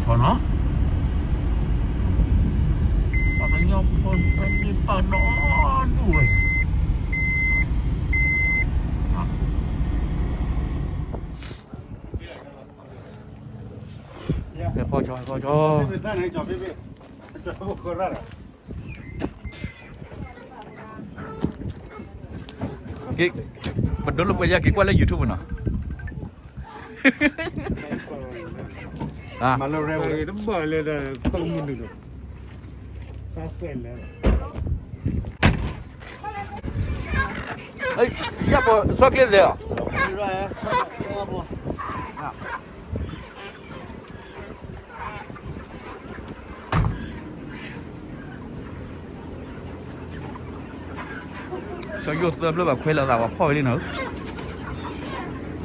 ဆီနီၤ, ပှၤကညီဖိသ့ၣ်တဖၣ်ဒီဒူၣ်ဝဲ, ဟဲဖီၣ်ဆီ ဟဲဖီၣ်ဆီ, ပဒိလၢပှဲၤယၤက့ၤကွၢ်လၢ YouTube နီၤ. မၤလၢရဲဝဲတဘၣ်လဲၣ်ဒီး ပကမုၢ်နုာ်ဒီး ယၢ်ပီၤ ဆီကျ့သဲးအီၤ ဆီယိၣ်သၢဖျၢၣ်ဘၣ်ခွဲလီၤသး ပှၤဖီၣ်ဝဲလံနီၤ,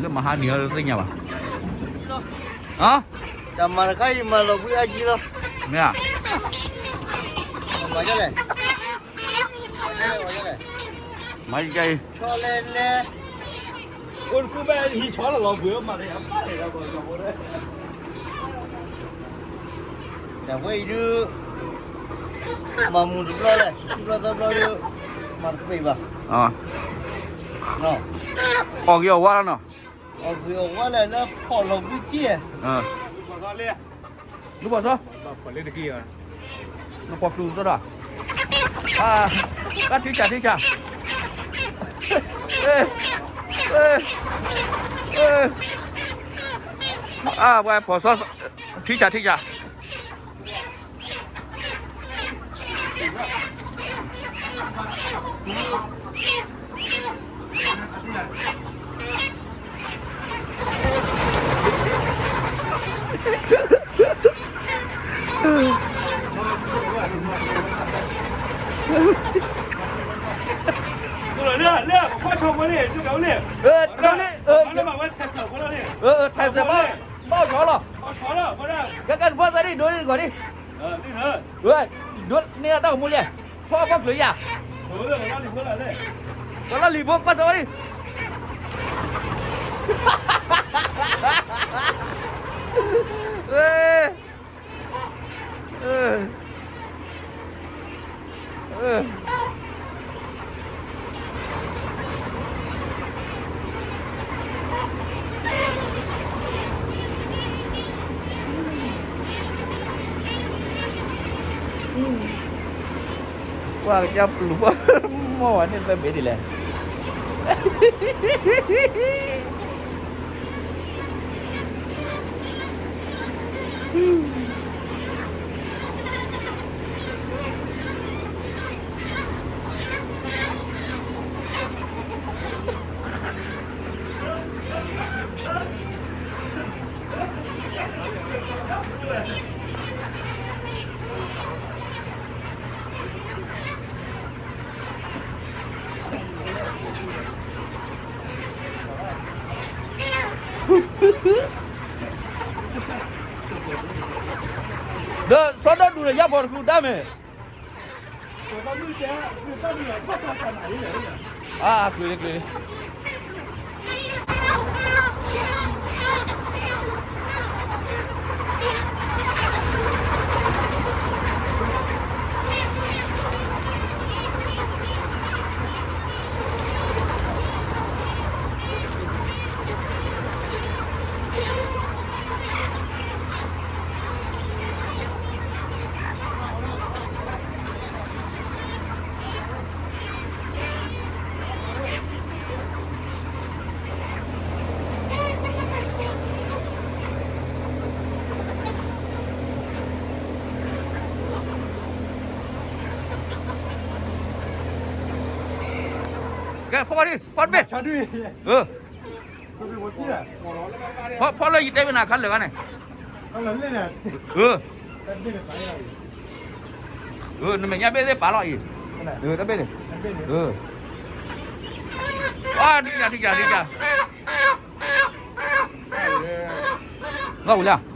လၢမဟါနံၤအီၤသ့ၣ်ညါဘၣ်, တၢ်မၤတခါအံၤမၤလီၤဘှံးအါကံလီၤ, မ့ၢ်ဧါ, မၤလဲၣ်, မၤလဲၣ်, အိၣ်တကူၣ်ဘၣ်ဟံးဆီလီၤလီၤဘှံးမၤတယၤဘၣ်လဲၣ်ဒီး တၢ်ဝဲအံၤဒုး မၤမူတဘျီလဲၣ် ခံဘျီသၢဘျီဒုး မၤတပှဲၤဘၣ်, အီၣ်ဂ့ၤအီၣ်ဝါလီၤနီၤ, အီၣ်ဂ့ၤအီၣ်ဝါလဲၣ်လၢဖီၣ်လီၤဘှံးက့, လူၤဘၣ်စီ, နဖီၣ်ကျူၤသီဒီး, တၢ်ထံဆးထံဆး, အဝဲဖီၣ်စီ, ထံဆးထံဆး လၢ လၢ ပှၤဆီဖိလံ လၢကဝဲလံ, လၢ လၢမၤဝဲထဲစၢၤဖိလံ, ထဲစၢၤဘၣ်, ဘၣ်ဆီလီၤ, ကဲကဲတဖီသးဒ် ဒိးန့ၢ်တဂီၤဒ်, ဒိးန့ၢ်တၢ်ကမူလံ, ဖီအဖီကျၢၤယၤ, ကလီၢ်လံၤဖိကွၢ်စၢၤဝဲဒ် ကွၢ်ကစၢ်ပလူၤဘၣ်, မ့ၢ်ဝဲန့ၣ်သၢဘ့ၣ်ဒ်လဲၣ်. ဒီးစီၤဒိၣ်ဒူၣ်ဒီးယၢ်ဖီၣ်တကျူၤဒါမ့ၢ်, အါ ကျ့ၤလံ ကျ့ၤလံ. ကဲ ဖီၣ်ဘၣ်ဒံး ဖီၣ်တဘ့ၣ်, ဖီၣ်လၢယတဲဝဲနၤခါလၢာ်ဂၤန့ၣ်, နမဲာ်ညါဘ့ၣ်သ့ၣ်ပာ်လီၤအံၤ, တဘ့ၣ်န့ၣ်, အါ ထံၣ်ယၤ ထံၣ်ယၤ ထံၣ်ယၤ, လီၤဝံၤလံ.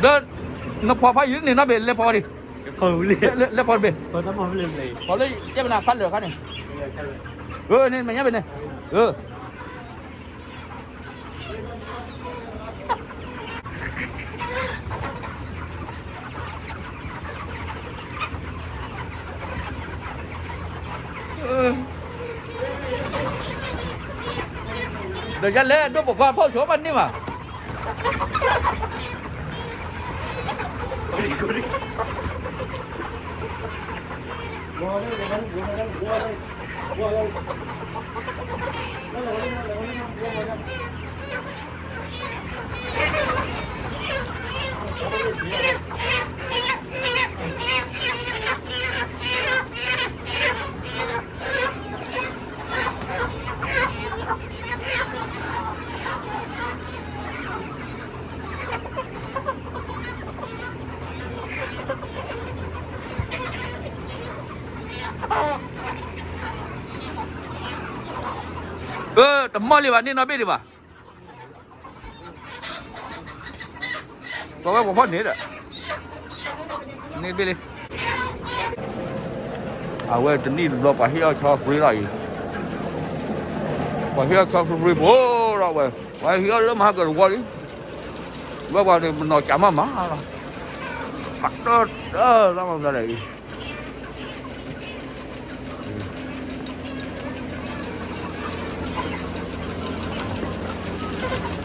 ဒီး နဖီၣ်ဖးယံၤန့ၣ် နီၢ်ဘ့ၣ်လဲၤဖီၣ်ဒံး လၢ လၢဖီတဘ့ၣ်, ဖီလၢယတဲပနၤခါလၢာ်ခါန့ၣ်, အန့ၣ်မ့ၢ်ညါဘ့ၣ်န့ၣ်, အ ဒီးယလဲၤဒိပကွၢ်ဖီၣ်ဆိဘၣ်န့ၢ်ဘၣ်. အၢ တမီၢ်လံဘၣ် န့ၢ်နီၢ်ဘ့ၣ်ဒံးဘၣ်. ပှၤဝဲပှၤဖီၣ်န့ၣ်ဒီး န့ၢ်ဘ့ၣ်လံ. အဝဲတနံၣ်တဘျီ ပှၤဟ့ၣ်အီၣ်ဆီ free လီၤအံၤ, ပှၤဟ့ၣ်အီၣ်ဆီ free free ဖိဒီးဝဲ, ပှၤဟ့ၣ်အီၣ်လၢမဟါကတဝီလံ, ဝဲပှၤန့ၣ် ပနီၢ်ကၠးမးမးလီၤ, ကတၢၢ်တၢၢ်လီၤမးလီၤအံၤ.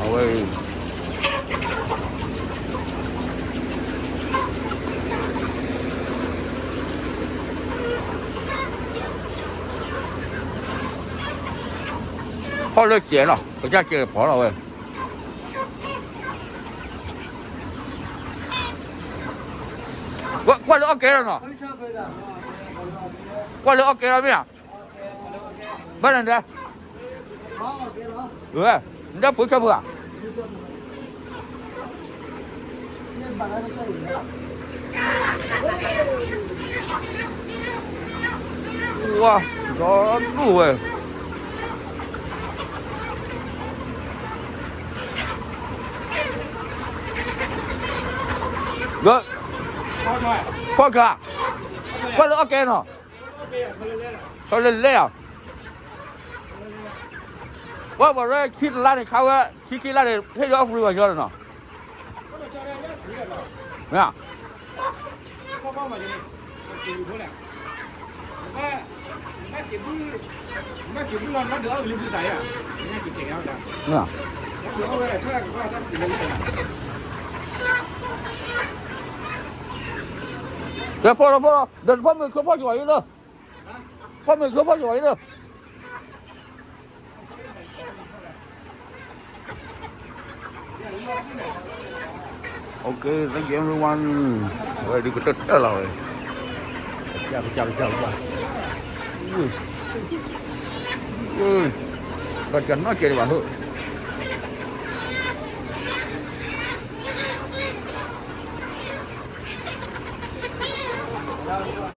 အဝဲ ဖီၣ်လၢကဲးလီၤ, ကစၢ်ကဲးဖီၣ်လီၤဝဲ, ကွၢ်လၢအီၣ်ကဲးလီၤနီၤ, ကွၢ်လၢအီၣ်ကဲးလီၤမ့ၢ်ဧါ, ဘၣ်နၤဒဲး, နဒဲးဖိဆၢဖိဧါ, ဝါ, ဒီဒူၣ်ဝဲ, ဖီၣ်ကါ, ကွၢ်လၢအီၣ်ကဲနီၤ, ထီၣ်လၢလဲၣ်ဧါ, ဝဲပှၤရဲခံတလါန့ၣ် ခါဝဲ ခံခံလါန့ၣ် ဟ့ၣ်ဒီးအီၣ် free ပှၤညီလီၤနီၤ, မ့ၢ်ဧါ, ကဲဖီၣ်လီၤဖီၣ်လီၤ ဒီးဖီၣ်မုၢ်ခၢဖီၣ်က့ၤဝဲအံၤလၢ, ဖီၣ်မုၢ်ခၢဖီၣ်က့ၤဝဲအံၤလၢ Okay, thank you everyone. ဝဲဒုးကတၢၢ်တၢၢ်လီၤဝဲ, ကစၢ်ကစၢ်ကစၢ်ကစၢ်, ဒီးကနီၢ်ကဲဒံးဘၣ်ဟိ